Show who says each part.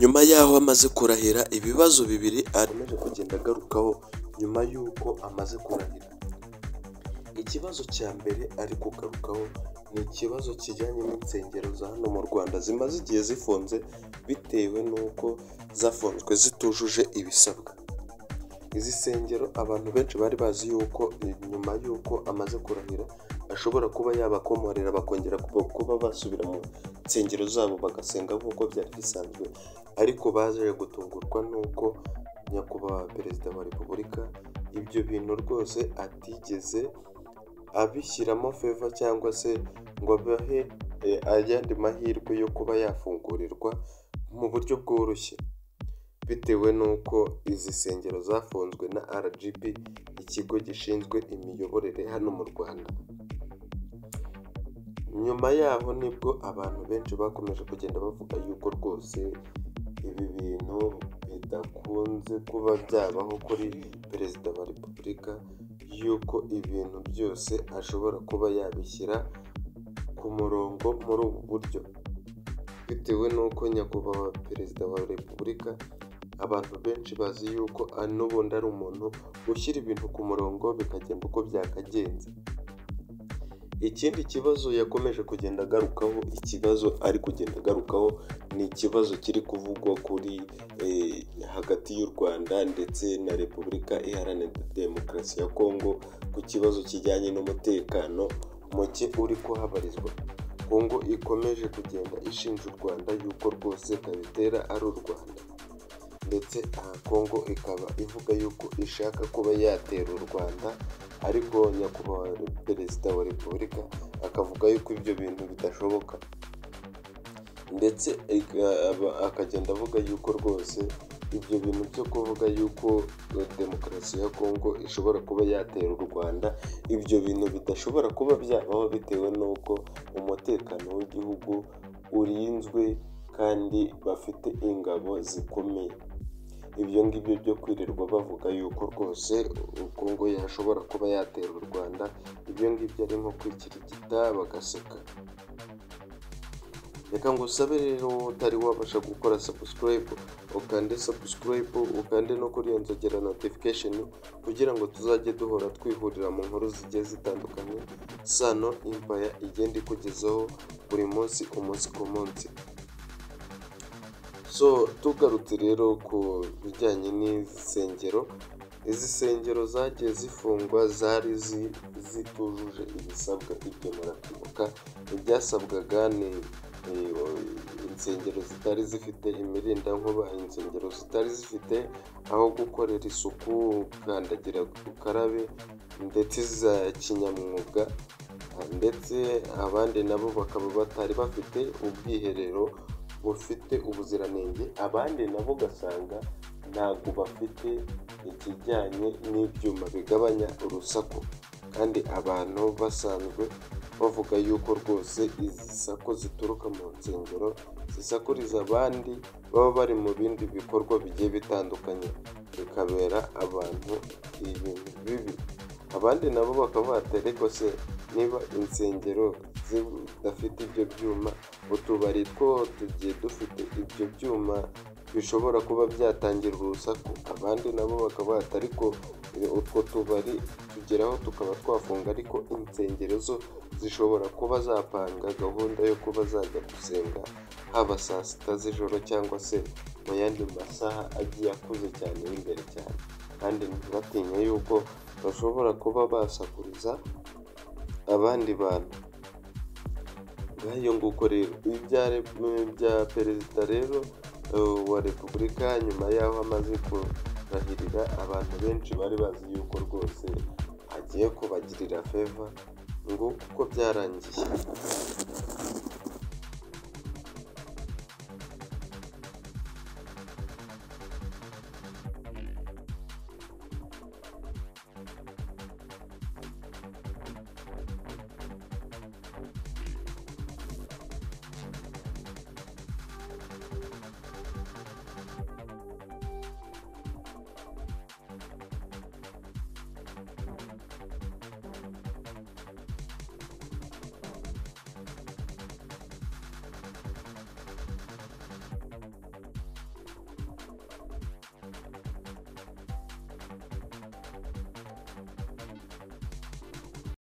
Speaker 1: Nyuma y'aho amaze kurahira, ibibazo bibiri akomeje kugenda agarukaho nyuma y'uko amaze kurahira. Ikibazo cya mbere ari kugarukaho ni ikibazo kijyanye n'insengero za hano mu Rwanda zimaze igihe zifunze bitewe n'uko zafunzwe zitujuje ibisabwa. Izi nsengero abantu benshi bari bazi yuko nyuma y'uko amaze kurahira ashobora kuba yabakomorera bakongera kuba basubira mu nsengero zabo bagasenga nk'uko byari bisanzwe, ariko baje gutungurwa n'uko Nyakubahwa Perezida wa Repubulika ibyo bintu rwose atigeze abishyiramo favor cyangwa se ngo abahe ayandi mahirwe yo kuba yafungurirwa mu buryo bworoshye, bitewe n'uko izi nsengero zafunzwe na RGB, ikigo gishinzwe imiyoborere hano mu Rwanda. Nyuma yaho nibwo abantu benshi bakomeje kugenda bavuga yuko rwose ibi bintu bidakunze kuba byabaho kuri Perezida wa Repubulika, yuko ibintu byose ashobora kuba yabishyira ku murongo muri ubu buryo, bitewe n'uko Nyakubahwa Perezida wa Repubulika abantu benshi bazi yuko n'ubundi ari umuntu ushyira ibintu ku murongo bikagenda uko byakagenze. Ikindi kibazo yakomeje kugenda agarukaho, ikibazo ari kugenda agarukaho ni ikibazo kiri kuvugwa kuri hagati y'u Rwanda ndetse na Repubulika Iharanira Demokarasi ya Kongo ku kibazo kijyanye n'umutekano muke uri kuhabarizwa. Kongo ikomeje kugenda ishinja u Rwanda yuko rwose kabitera ari u Rwanda, ndetse aha Kongo ikaba ivuga yuko ishaka kuba yatera u Rwanda, ariko Nyakubahwa Perezida wa Repubulika akavuga yuko ibyo bintu bidashoboka, ndetse akagenda avuga yuko rwose ibyo bintu byo kuvuga yuko demokarasi ya Kongo ishobora kuba yatera u Rwanda, ibyo bintu bidashobora kuba byabaho bitewe n'uko umutekano w'igihugu urinzwe kandi bafite ingabo zikomeye. Ibyo ngibyo byo kwirirwa bavuga yuko rwose Kongo yashobora kuba yatera u Rwanda, ibyo ngibyo ari nko kwikirigita bagaseka. Reka ngusabe rero wowe utari wabasha gukora subscribe, ukande subscribe, ukande no kuri iyo nzogera notification, kugira ngo tuzajye duhora twihurira mu nkuru zigiye zitandukanye Sano Empire igenda ikugezaho buri munsi, umunsi ku munsi. So tugarutse rero ku bijyanye n'insengero, izi nsengero zagiye zifungwa zari zitujuje ibisabwa, ibyo murabyibuka. Ibyasabwaga ni insengero zitari zifite imirindankuba, insengero zitari zifite aho gukorera isuku, kandagira ukarabe ndetse za kinyamwuga, ndetse abandi nabo bakaba batari bafite ubwiherero bufite ubuziranenge, abandi nabo ugasanga ntabwo bafite ikijyanye n'ibyuma bigabanya urusaku, kandi abantu basanzwe bavuga yuko rwose izi saku zituruka mu nsengero zisakuriza abandi baba bari mu bindi bikorwa bigiye bitandukanye, bikabera abantu ibintu bibi. Abandi nabo bakaba bati: "Ariko se niba insengero zidafite ibyo byuma, utubari two tugiye dufite ibyo byuma bishobora kuba byatangira urusaku?" Abandi nabo bakaba bati: "Ariko utwo tubari tugeraho tukaba twafunga, ariko insengero zo zishobora kuba zapanga gahunda yo kuba zajya gusenga haba saa 6 z'ijoro cyangwa se mu yandi masaha agiye akuze cyane y'imbere cyane, kandi ntibatinye yuko bashobora kuba basakuriza abandi bantu." Ngayo nguko rero ibya Perezida rero wa Repubulika nyuma y'aho amaze kurahirira, abantu benshi bari bazi yuko rwose agiye kubagirira favor, nguko uko byarangiye.